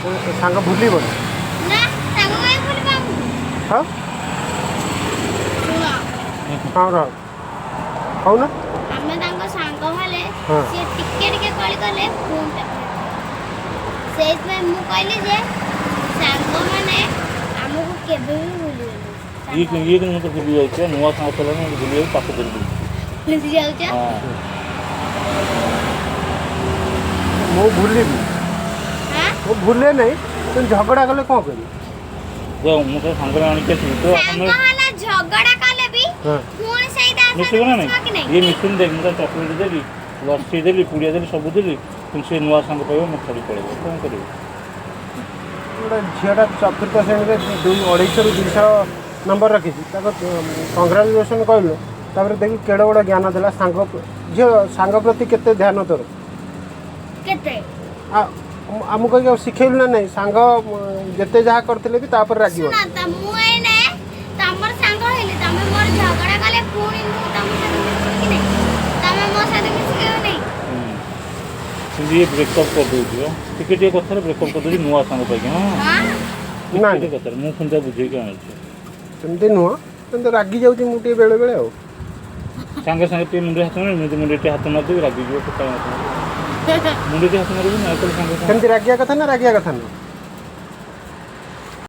ସାଙ୍ଗ ଭୁଲିବନି। ନା, ସାଙ୍ଗ କାଇଁ ଭୁଲିବ ଆମକୁ? ହଁ। ଶୁଣ। ହଁ, ରହ, କହୁନ। ଆମେ ତାଙ୍କ ସାଙ୍ଗ ହେଲେ ସିଏ ଟିକେ ଟିକେ କଳି କଲେ ପୁଣି ତାକୁ, ସେଇଥିପାଇଁ ମୁଁ କହିଲି ଯେ ସାଙ୍ଗମାନେ ଆମକୁ କେବେ ବି ଭୁଲିବେନି। ଇଏ ଇଏ କିନ୍ତୁ ମୋତେ ଭୁଲି ଯାଉଛି। ନୂଆ ସାଙ୍ଗ ପାଇଲାଣି, ମୋତେ ଭୁଲି ଯାଉଛି, ପାଖ ଧରି ଦଉଛି। ଭୁଲି ଯାଉଛ? ହଁ। ମୁଁ ଭୁଲିବି? ହଁ। ମୁଁ ଭୁଲେ ନାହିଁ, କିନ୍ତୁ ଝଗଡ଼ା କଲେ କ'ଣ କରିବି? ଦେଖ, ମୁଁ ତ ସାଙ୍ଗରେ ଆଣିକି ଆସିବି ତ ସାଙ୍ଗ ଆମେ ହେଲା, ଝଗଡ଼ା କଲେ ବି ପୁଣି ସେଇ ତା ମିଶିବ ସହିତ ନା ମିଶିବ କି ନାଇଁ? ନାଇଁ? ଇଏ ମିଶୁନି। ଦେଖ, ମୁଁ ତାକୁ ଚକୋଲେଟ୍ ଦେଲି, ଲସି ଦେଲି, ପୁଡ଼ିଆ ଦେଲି, ସବୁ ଦେଲି, କିନ୍ତୁ ସେ ନୂଆ ସାଙ୍ଗ ପାଇବ, ମୋତେ ଛାଡ଼ି ପଳେଇବ। କ'ଣ କରିବ? ଗୋଟେ ଝିଅଟା ଚତୁର୍ଥ ଶ୍ରେଣୀରେ 250ରୁ 200 ନମ୍ବର ରଖିଛି, ତାକୁ କଂଗ୍ରାଚୁଲେସନ୍ କହିଲୁ। ତାପରେ ଦେଖି କେଡ଼େ ବଡ଼ ଜ୍ଞାନ ଦେଲା। ସାଙ୍ଗ ଝିଅ, ସାଙ୍ଗ ପ୍ରତି କେତେ ଧ୍ୟାନ ତୋର? କେତେ? ଆଉ ଆମକୁ କହିକି ଆଉ ଶିଖେଇଲୁ ନା ନାହିଁ? ସାଙ୍ଗ ଯେତେ ଯାହା କରିଥିଲେ ବି ତାପରେ ରାଗିବ। ଶୁଣ ତ, ମୁଁ ଏଇନେ ତମର ସାଙ୍ଗ ହେଲି, ତମେ ମୋର ଝଗଡ଼ା କଲେ ପୁଣି ମୁଁ ତମ ସହିତ ମିଶିବି କି ନାଇଁ? ତମେ ମୋ ସହିତ ମିଶିବ କି ନାଇଁ? କିନ୍ତୁ ଇଏ ବ୍ରେକଅପ୍ କରିଦେଉଛି ବା, ଟିକେ ଟିକେ କଥାରେ ବ୍ରେକଅପ୍ କରିଦେଉଛି ନୂଆ ସାଙ୍ଗ ପାଇକି। ହଁ। ହଁ। ଟିକେ ନା। ଟିକେ କଥାରେ ମୁଁ ପୁଣି ତାକୁ ବୁଝେଇକି ଆଣୁଛି। ସେମିତି ନୁହଁ, କିନ୍ତୁ ରାଗି ଯାଉଛି ମୁଁ ଟିକେ ବେଳେ ବେଳେ ଆଉ। ସାଙ୍ଗେ ସାଙ୍ଗେ ଟିକେ ମୁଣ୍ଡରେ ହାତ ମାରିବି, ଏମିତି ମୁଣ୍ଡରେ ଟିକେ ହାତ ମାରିଦେବି, ରାଗିଯିବ। ଟୋକା, ମୁଣ୍ଡରେ ଟିକେ ହାତ ମାରିବି ନା କହିଲେ ସାଙ୍ଗେ ସାଙ୍ଗେ। ସେମିତି ରାଗିବା କଥା ନା ରାଗିବା କଥା ନୁହଁ?